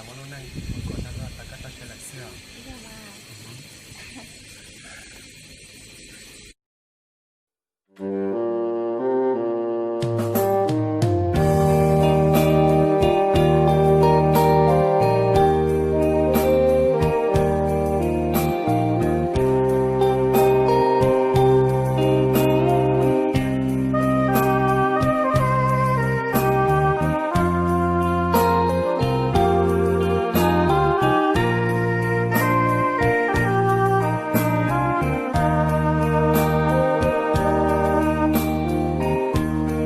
Muaj lub neej ua kom tag zog tas koj txoj sia lawm xwb os.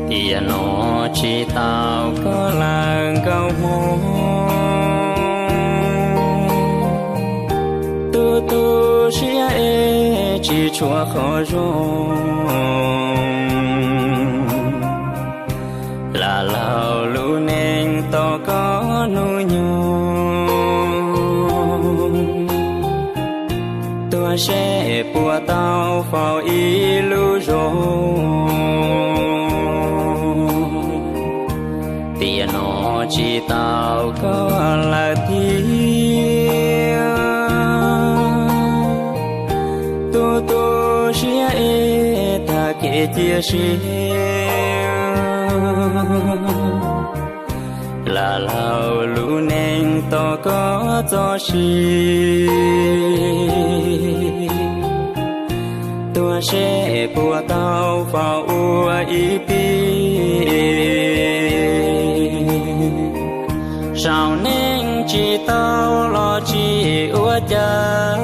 Tiam no tsis tau koj lawm nkauj Hmoob, tu tu siab es tsis tshua qhov zoo. Lam laug lub neej tos koj hnub nyoog, tuag seb puas tau faus ib lub zos. Tiam no tsis tau koj lawm thiab, tu tu siab es tag kev cia siab. Lam laug lub neej tos koj txoj sia, tuag seb puas tau faus ua ib pib. Zaum neej tsis tau los tsis ua cas,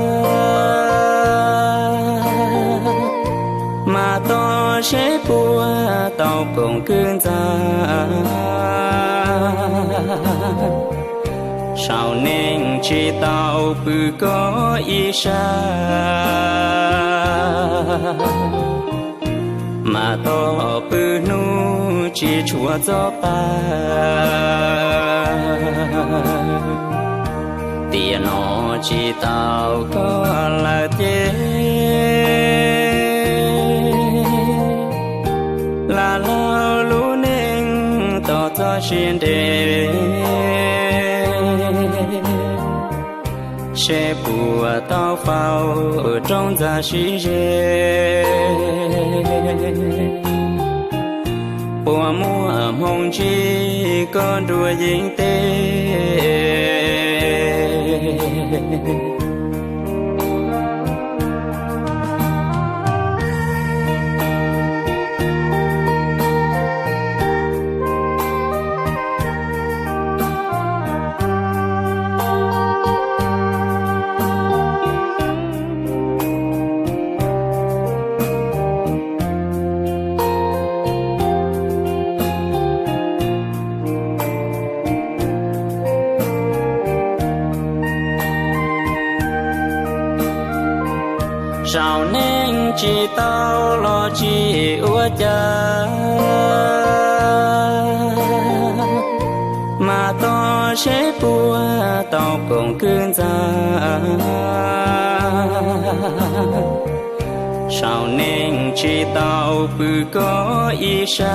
mas tos seb puas tau koom kwv ntxa. Zaum neej tsis tau pw koj ib sab, mas tos pw hnub tsis tshua txoj pa. Tiam no tsis tau koj lawm thiab, lam laug lub neej tos txoj sia nres, seb puas tau faus rau ntxa sib ze, puas muaj hmoo ntsib koj nruab yeeb teb. Zaum neej tsis tau los tsis ua cas, mas tos seb puas tau koom kwv ntxa. Zaum neej tsis tau pw koj ib sab,